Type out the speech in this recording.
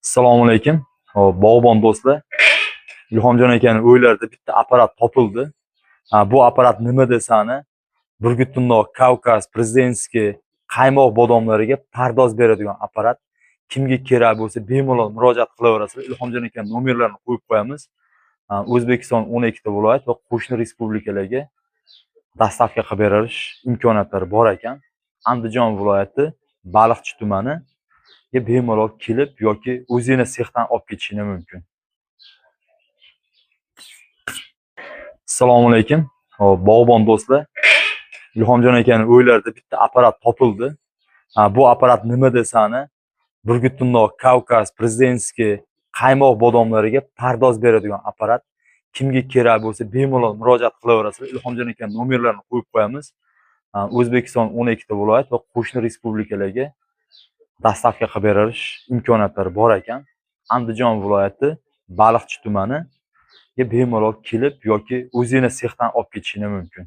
Assalomu alaykum. Hop, bog'bon do'stlar. Ilhomjon akani uylarida bitta apparat topildi. Ha, bu apparat nima desani, Burguttundoq, Kavkaz, Prezidentskiy qaymoq bodomlariga pardoz beradigan apparat. Kimga kerak bo'lsa, bemalol murojaat qilaverasizlar. Ilhomjon akani nomerlarini qo'yib qo'yamiz. Ha, O'zbekiston 12 ta viloyat va qo'shni respublikalarga доставка qilib berish imkoniyatlari bor ekan. Andijon viloyati Baliqchi tumani bemalol kelib yoki o'zingni sexdan olib ketishinglar mumkin. Assalomu alaykum. Hop, bog'bon do'stlar. Ilhomjon akani uylarida bitta apparat topildi. Ha, bu apparat nima desani, Burguttundoq, Kavkaz, Prezidentskiy qaymoq bodomlariga pardoz beradigan apparat. Kimga kerak bo'lsa, bemalol murojaat qilaverasizlar. Ilhomjon akani nomerlarini qo'yib qo'yamiz. Ha, O'zbekiston 12 ta viloyat va qo'shni respublikalarga доставка qilib berish imkoniyatlari bor ekan. Andijon viloyati Baliqchi tumani bemalol kelib yoki o'zingni sexdan olib ketishinglar mumkin.